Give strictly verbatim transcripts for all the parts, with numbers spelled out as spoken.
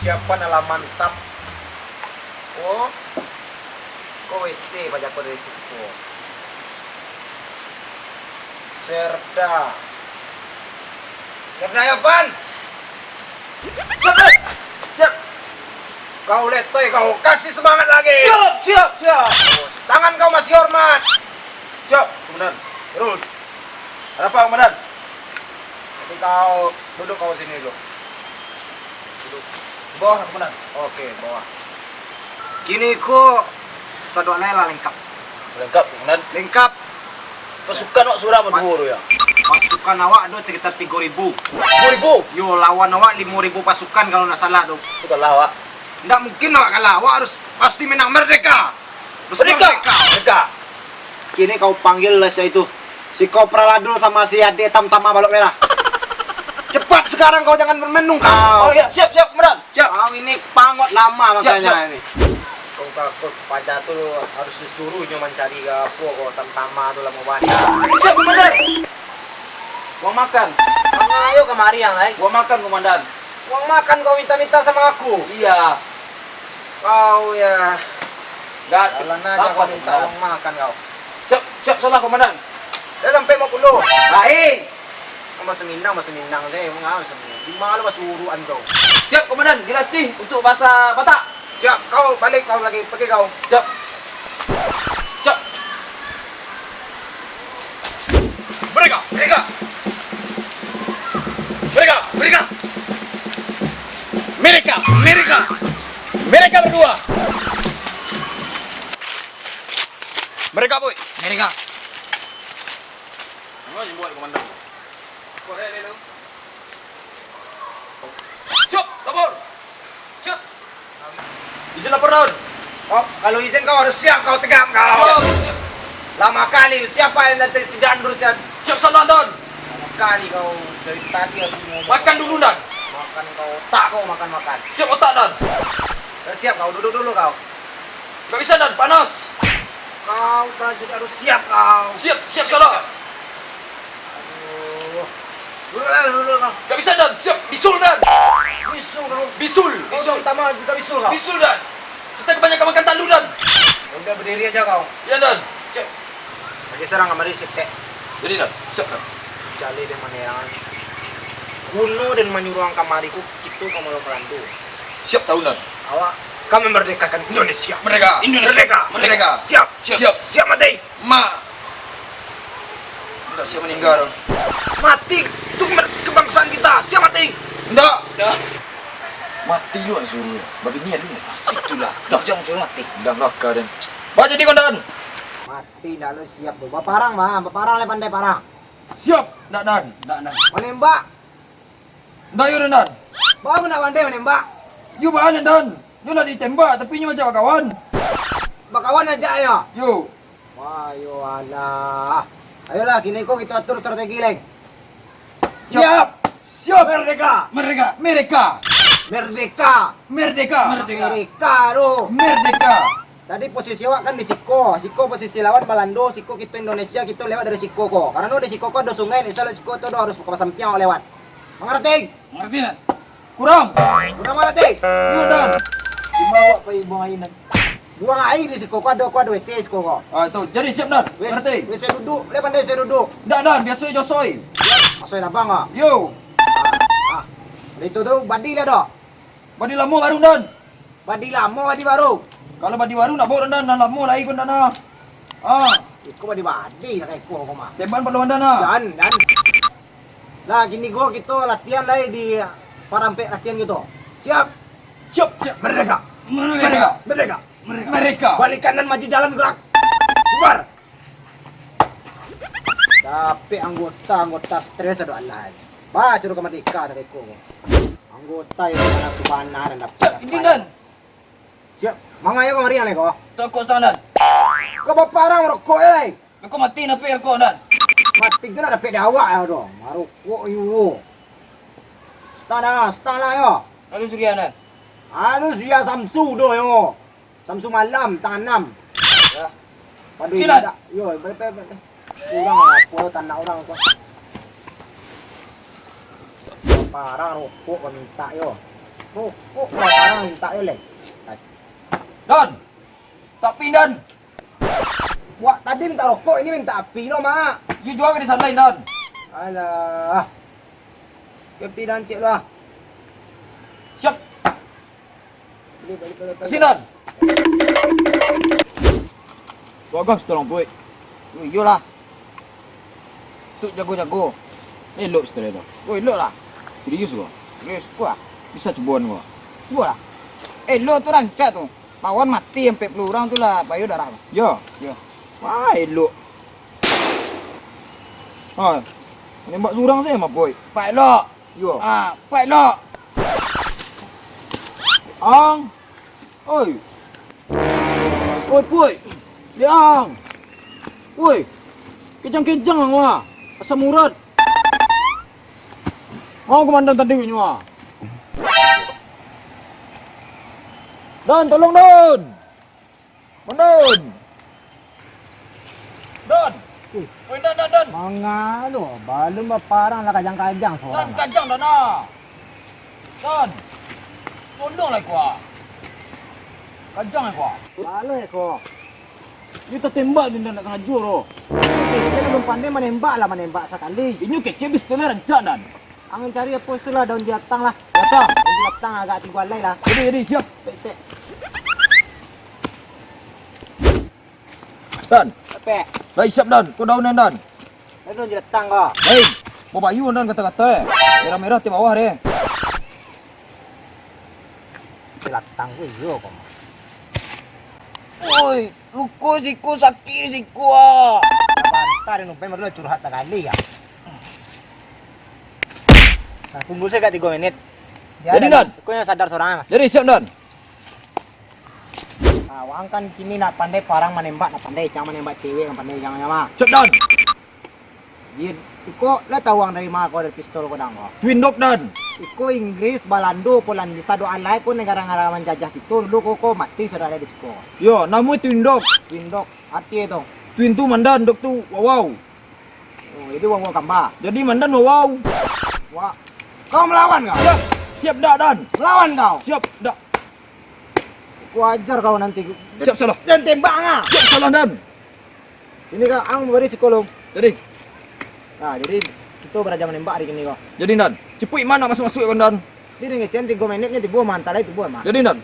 Siapan alah mantap. Oh, ko W C paja ko dari siko. Serda. Serda yo, Pan. Siap, Pan. Siap. Kau letoy kau, kasih semangat lagi. Siap, siap, siap. Tangan kau masih hormat. Siap, Komandan. Terus. Ada apa, Komandan? Jadi kau duduk kau sini dulu. Duduk. Bawah, Komandan. Oke, bawah. Kini ko sadonyo lah lengkap. Lengkap, Komandan. Lengkap. Pasukan awak surang baduo tu, yo? Pasukan awak ado sekitar tigo ribu. Tigo ribu? Yo, lawan awak limo ribu pasukan kalau ndak salah tu. Itu kalah awak. Ndak mungkin awak kalah. Awak harus pasti menang, merdeka. Harus merdeka. Merdeka. Merdeka. Kini kau panggil lah si itu. Si Kopral Adul sama si Ade Tamtama Balok Merah. Cepat sekarang kau, jangan bermenung kau. Oh, iya, siap, siap, Komandan. Siap. Kau ini pangot lama. Siap, makanya siap. Ini. Kau takut paja tu harus disuruh nyo mancari ka apo ko, Tamtama tu lamo bana. Siap, Komandan. Uang makan. Mangayo kamari ang lai? Uang makan, Komandan. Uang makan kau minta-minta sama aku? Iya. Kau ya. Ndak. Jalan aja kau minta uang makan kau. Siap, siap, salah, Komandan. Dah sampai mau pulo. Baik. Kau bahasa Minang, bahasa Minang saja, emang apa bahasa Minang? Di mana bahasa uruan kau? Siap, Komandan, dilatih untuk bahasa Batak. Siap, kau balik kau lagi, pergi kau. Siap. Siap. Mereka, mereka. Mereka, mereka. Mereka, mereka. Mereka berdua. Mereka, boy. Mereka. Apa yang buat komandan? Siap, lapor. Siap. Izin lapor, Don. Oh, kalau izin kau harus siap, kau tegak kau. Siap, siap. Lama kali, siapa yang datang sidan terus, Sidan? Siap, salah, Don. Lama kali kau, dari tadi aku ngomong. Makan dulu, Don. Makan kau, otak kau makan-makan. Siap otak, Don. Dah siap kau, duduk dulu kau. Nggak bisa, Don, panas. Kau prajurit harus siap kau. Siap, siap, salah. Aduh. Duduk lah, duduk kau. Nggak bisa, Don. Siap, bisul, Don. Bisul kau. Bisul, kau bisul. Pertama juga bisul kau. Bisul, Don. Kita kebanyakan makan talu, Don. Ya udah, berdiri aja kau. Ya, Don. Siap. Lagi serang kamari saketek. Jadi, Don. Siap, Don. Jaleh dan manerangan. Guno dan manyuruang kamari ku, kito ka Malando. Siap, tahu, Don. Awak ka memerdekakan Indonesia. Merdeka. Indonesia. Merdeka. Merdeka. Siap. Siap. Siap. Siap mati. Ma. Ndak siap meninggal. Mati tu kemer-, kebangsaan kita. Siap mati. Ndak. Ndak. Mati lu suruh. Babinian lu. Itulah. Ndak. Jangan suruh mati. Ndak, ndak, Don. Ba jadi, Komandan. Mati ndak lu siap tu. Baparang, Bang. Baparang lah pandai parang. Siap. Ndak, Don. Ndak, Don. Manembak. Ndak, yo, Don. Bang, ndak pandai manembak. Yo, baa, Don. Nyo nak ditembak, tapi nyo ajak bakawan. Bakawan ajak, yo? Yo. Wah, yo alah. Ayolah, kini ko kito atur strategi, Leng. Siap. Siap. Siap. Merdeka. Merdeka. Merdeka. Merdeka. Merdeka. Merdeka tu. Merdeka. Tadi posisi awak kan di siko, siko posisi lawan Balando, siko kito Indonesia, kito lewat dari siko ko. Karano di siko ko ado sungai, insya Allah siko tu ado harus ka sampiang awak lewat. Mangarati? Mangarati, Nan. Kurang? Kurang mangarati? Iyo, Nan. Di ma awak pai buang aia, Nan? Buang aia di siko ko ado, ko ado W C siko ko. Ah, tu. Jadi siap, Nan. Mangarati. W C duduk, lai pandai W C duduk. Ndak, Nan, biaso jo soy. Soy abang ah? Yo. Ah, ah. Itu tu badi lah doh. Badi lamo baru, Nan. Badi lamo, badi baru. Kalau badi baru nak bawa, Nan, nan lamo lai ko, Nan, ah. Ah. Iko badi-badi nak iko ko mah. Tembakan perlu, Nan, ah. Dan, dan. Lah, kini ko kito latihan lai di parampek latihan kito. Siap? Siap, siap. Merdeka. Merdeka. Merdeka. Merdeka. Merdeka. Balikan nan maju jalan gerak. Bubar. Dapek anggota, anggota stres ado alah. Bah, curu ka merdeka tadi ko. Anggota yang mana subana dan dapek. Siap, izin, Dan. Siap. Manga yo kamari, Leng, ko? Tokok setengah, Dan. Ko baparang rokok, eh, lai? Rokok mati, napek rokok, Dan. Mati tu nak dapek di awak, ya, doh. Marokok, yo. Setengah, setengah, yo. Lalu Surya, Dan. Anu, Surya Samsu, doh, yo. Samsu malam, tangah anam. Ya. Padu Silat. Indak. Yo, balik, balik, balik. Urang apo tanak urang ko. Parang rokok kau minta yo. Rokok lah parang mintak yo, Leh. Don! Tapi, Don! Wak tadi mintak rokok, ini mintak api lo, Mak. Iyo juo ka di sana, Don. Alah. Kopi dan cek lo, ah. Siap. Balik, balik, balik, balik. Ka sini, Don. Bagus tolong, Puik. Oh, iyolah. Tu jago-jago. Elok setelah tu. Oh, elok lah. Serius ko. Serius. Wah, bisa cuboan ko. Cubolah. Elok tu rancak tu. Lawan mati ampek puluah urang tu lah, bayo darah tu. Yo. Yo. Wah, elok. Ha. Nembak surang sajo mah, Puik. Pak elok. Yo. Ah, Pak elok. Ang. Oi. Oi, Puik. Diang. Woi. Kejang-kejang ang wah. Asam urat. Mau komandan tadi nyo ah. Don, tolong, Don. Mandon. Don. Oi, Don, Don, Don. Mangano, balun baparang lah kajang-kajang surang. Don, kajang, Don, ah. Don. Tolonglah ko, ah. Kajang ko, ah. Balun ko. Inyo tatembak, Don, ndak sangajo doh. Kecek alun pandai manembak lah, manembak sakali. Inyo kecek pistolnyo rancak, Don. Ang cari apo istilah daun jatang lah. Jatang. Daun jatang agak tigo alai lah. Jadi, jadi, siap. Tek, tek. Don. Apo? Lai siap, Don. Ko daun, Don. Daun jatang ko. Lai. Babayu, Don, kato-kato, eh. Merah-merah ti bawah deh. Jelatang ko iyo ko mah. Oi, luko siko, sakik siko, ah. Sabanta den, Upen baru lah curhat sakali, ya. Nah, tunggu sajo tigo menit. Jadi, Don. Ko yang sadar surang, ah. Jadi, siap, Don. Nah, wang kan kini nak pandai parang manembak, nak pandai cang manembak cewek, nak pandai cang, ya, mah. Siap, Don. Di, iko lah tahu ang dari ma ko dari pistol ko dang ko? Twin Dog, Don. Iko Inggris, Balando, Polandia, sado alai ko negara-negara manjajah kito dulu ko, ko mati saudara di siko. Yo, namo Twin Dog. Twin Dog, arti itu? Twin tu mandan, dog tu wawau. Oh, jadi wawau kamba. Jadi mandan wawau. Wah. Kau melawan kau? Siap. Siap dak, Don? Melawan kau? Siap dak. Ku ajar kau nanti. Siap salah. Dan tembak ah. Siap salah, Don. Ini kan ang bari psikolog. Jadi. Nah, jadi kito baraja manembak hari kini ko. Jadi, Don, cipuik ma nak masuk-masuk ko, Don? Jadi ngecen tigo menitnyo tibo mah, antah lai tibo mah. Jadi, Don.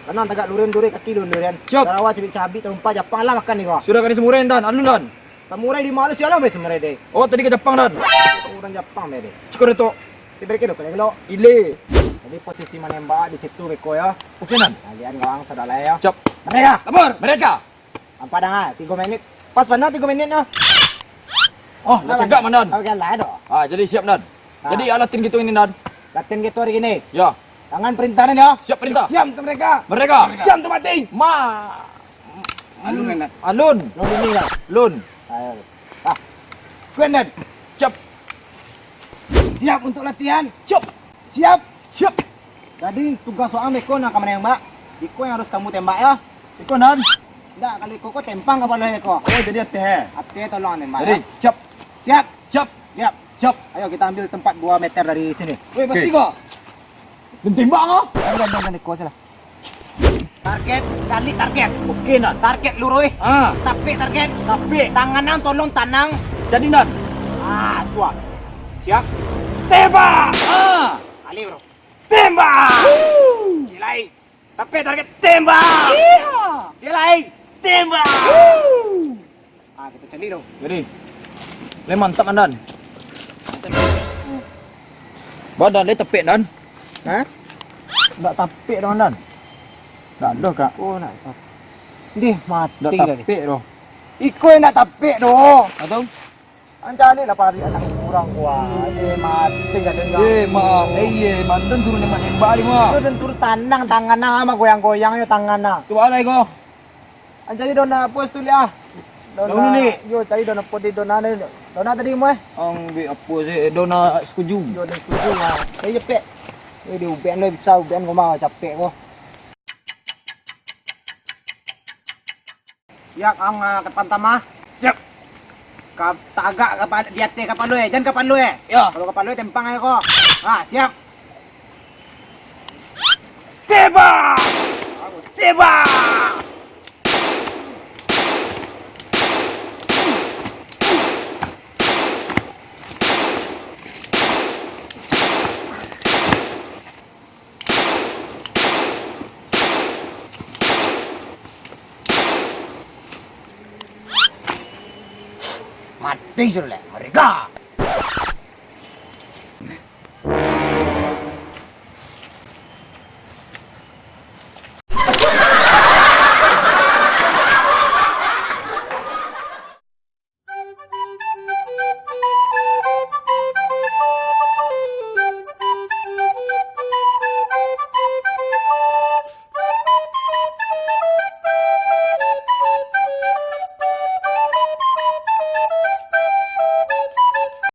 Tanang tagak luruih-luruih kaki luruih-luruih. Siap. Sarawa cabik-cabik, tarumpa Japang lah makan ni ko. Sudah kani samurai, Don. Alun, Don. Samurai di ma lo, sia lah be samurai deh. Oh, tadi ka Japang, Don. Urang Japang be deh. Ciko Dato. Cik beri kilo, kilo. Ile. Jadi posisi manembak di situ beko yo. Oke, Don. Kalian gawang sadalai yo. Siap. Mereka. Kabur. Mereka. Ampak dah, ah, tigo menit. Pas bana tigo menit nyo. Oh, lah cegak, Mandan. Oke lah, doh. Ah, jadi siap, Nan. Ah. Jadi, ah, latihan kito ini, Nan. Latihan kito hari ini. Ya. Tangan perintah, Nan, ya. Siap perintah. Siap untuk mereka. Mereka. Siap untuk mati. Ma. Alun, Nan. Alun. Lun ini, Nan. Lun. Ayo. Ah. Kuen, Nan. Siap. Siap untuk latihan. Siap. Siap. Siap. Jadi, tugas waang beko nan ka manembak. Iko yang harus kamu tembak, yo. Iko, Nan. Ndak, kalau iko ko tempang kapalo iko. Oh, jadi ateh, eh? Ateh tolong tembak, jadi, yo. Siap. Siap. Siap. Siap. Siap. Ayo, kita ambil tempat dua meter dari sini. Weh, pasti ko. Oke. Dan tembak, ko. Jangan, jangan, jangan, iko salah. Target, cari target. Oke, Nan. Target luruih. Ah. Tapik target. Tapik. Tangan ang tolong tanang. Jadi, Nan. Ah, tu ah. Siap. Tembak. Ah. Kali, bro. Tembak. Wuh. Silai. Tapik target. Tembak. Iya. Silai. Tembak. Wuh. Ah, kita cari dong. Jadi, le mantap, Nan. Badan le tapik, Nan. Hah? Ndak tapik doh, Nan. Ndak ado, Kak. Oh, ndak tapik. Dih, mati. Ndak tapik doh. Iko yang ndak tapik doh. Atau? Ancani lah pari anak urang ko. Dih, mati jadi. Eh, maaf. Eh, iye, Mandan suruh nembak-nembak ni, mah. Itu dan suruh tanang, tangan ang mah goyang-goyang yo tangan ang. Coba lah, iko. Ang cari dona apo situ, liak, ah? Dona, dona ni. Yo, cari dona apo di dona ni. Dona tadi, Moy? Ang bi apo se, eh, dona sekuju. Yo, dona sekuju, ah. Cari capek. Eh, di ubekan lo, bisa ubekan ko mah, capek ko. Siap, ang, ah, ka tantam, ah. Siap. Ka, tagak ka pa-, di ateh kapalo, eh. Jan kapalo, eh. Yo. Kalau kapalo, eh, tempang, eh, ko. Ah, siap. Eba! Mati sudah lah mereka.